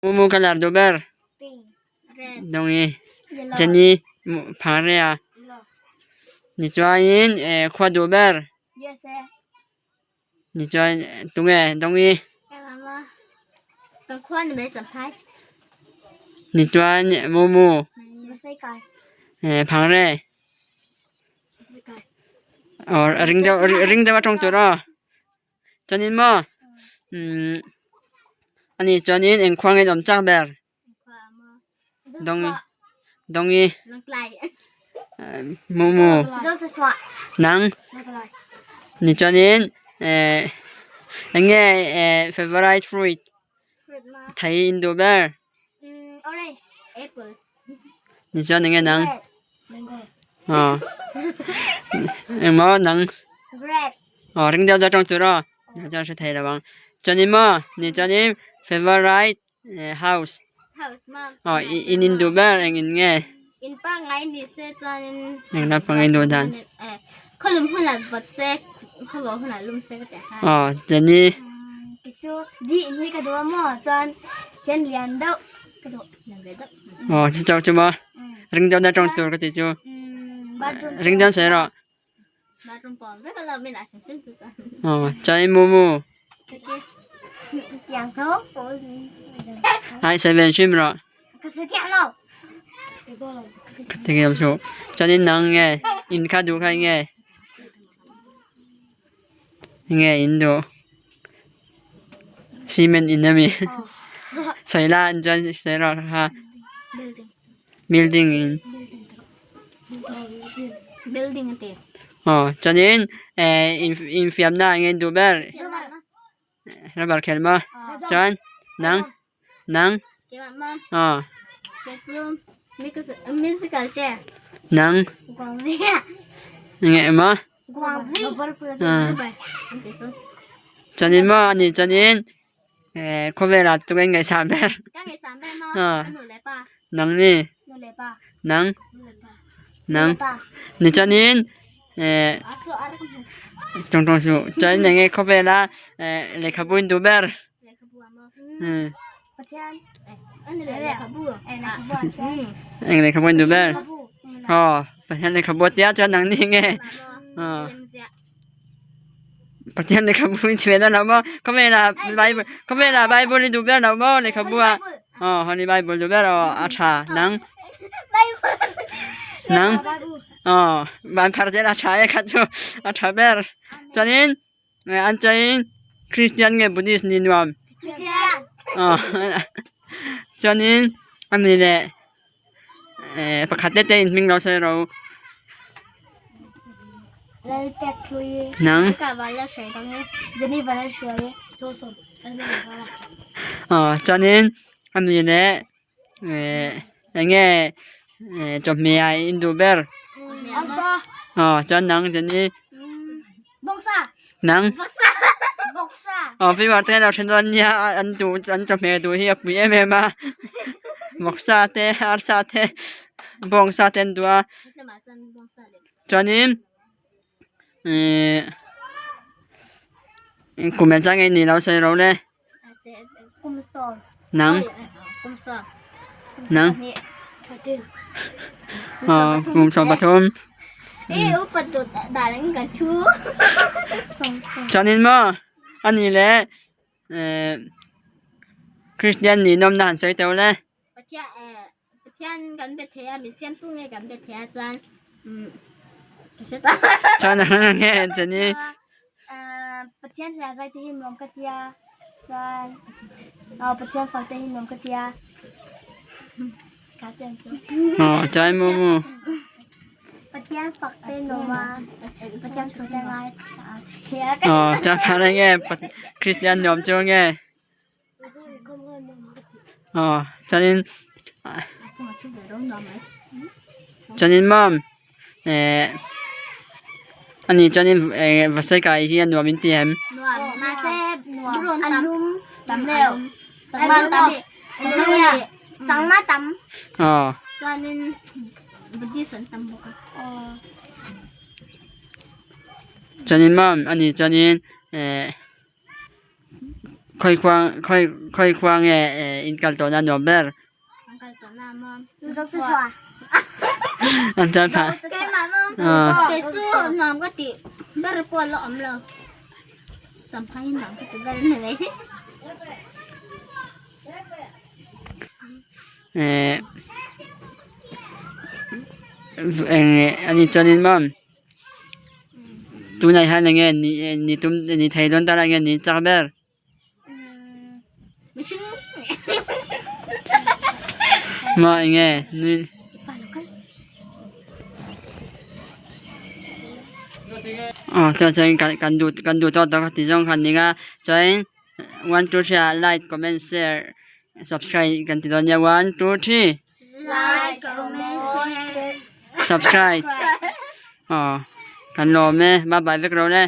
Mumu colour duh ber Dawngi Jenny Phangria ni chuanin eh khua duh ber ni chuan tunge Dawngi ni chuan Mumu eh Phangre aw ring deuh ring deuh a tawng tur aw. Chuanin maw umm ani chuanin eng khua nge awm chak ber Dawngi Dawngi Mumu nang ni chuanin eh eng nge eh favourite fruit thei in duh ber ni chuan eng nge nang aw engmaw nang. Aw ring deuh deuh tawng tur aw nih chuan hre thei lo ang chuanin maw nih chuanin favourite house aw in in duh ber eng in nge eng lam pang in duh dan aw chuani aw chu chauh chu maw ring deuh deuh tawng tur ka tih chu ring deuh sawi rawh. Chai mumu ai sawi ve hrim rawh ka ti ngei chu chuanin nang nge in kha duh kha enge enge in duh cement in ami sawi la chuan sawi rawh kha building in. Aw chuanin eh infiamna eng nge duh ber rubber khelh maw chuan nang nang aw nang eng nge maw chuanin maw ani chuanin eh khawvelah tunge ngaihsam ber aw nang ni. Nang nang ni chuanin eh tawng tawng suh chuan eng nge khawvela eh lehkhabu in duh ber umm eng lehkhabu in duh ber aw Pathian lehkhabu a tia chuan nang ni nge aw Pathian lehkhabu in chhiat a lo maw khawvela bible khawvela bible i duh ber lo maw lehkhabu ah. Aw Holy Bible duh ber aw a tha nang nang aw van phar zel a tha e kha chu a tha ber chuanin an chuanin Christian nge Buddhist ni nuam aw chuanin ani leh eh pakhat te te in hming lo sawi ro nang aw chuanin a mi leh eh eng nge eh chawhmeh ah in duh ber aw chuan nang chuanin nang aw fever te lo hre dawn nia an duh an chawhmeh duh hi a pui em em a vawksa te arsa te bawngsa te an duh a chuanin ihh kum engzah nge ni lo sawi ro le nang nang aw kum 13 chuanin maw ani leh ehh Christian nih nawmna han sawi teuh le. Chuan a hmang nge Jenny? Pathian hla zai te hi nuam ka tia chuan aw Pathian fak te hi nuam ka tia ka chen chu. Aw chuan mu mu. Pathian fak te nuam a Pathian thu te ngai Aw chuan phar nge Christian nuam chu nge? Aw chuanin chuanin maw eh ani chuanin eh Vasekai hi a nuam in ti em? Aw. Chuanin maw ani chuanin eh. Khawi khua khawi khawi khua nge in kal tawhna nuam ber? An chuan phah. Eng ani chuanin maw tunah hian enge ni tum ni thei dawn ta la enge ni chak ber. Maw enge ni. Aw chuan chuan kan duh kan duh tawk tawk a ti zawng kha an ning a chuan. 1 2 3 ah like comment share subscribe kan ti dawn nia 1 2 3 Like comment share subscribe aw kan lawm e bye bye vek ro le.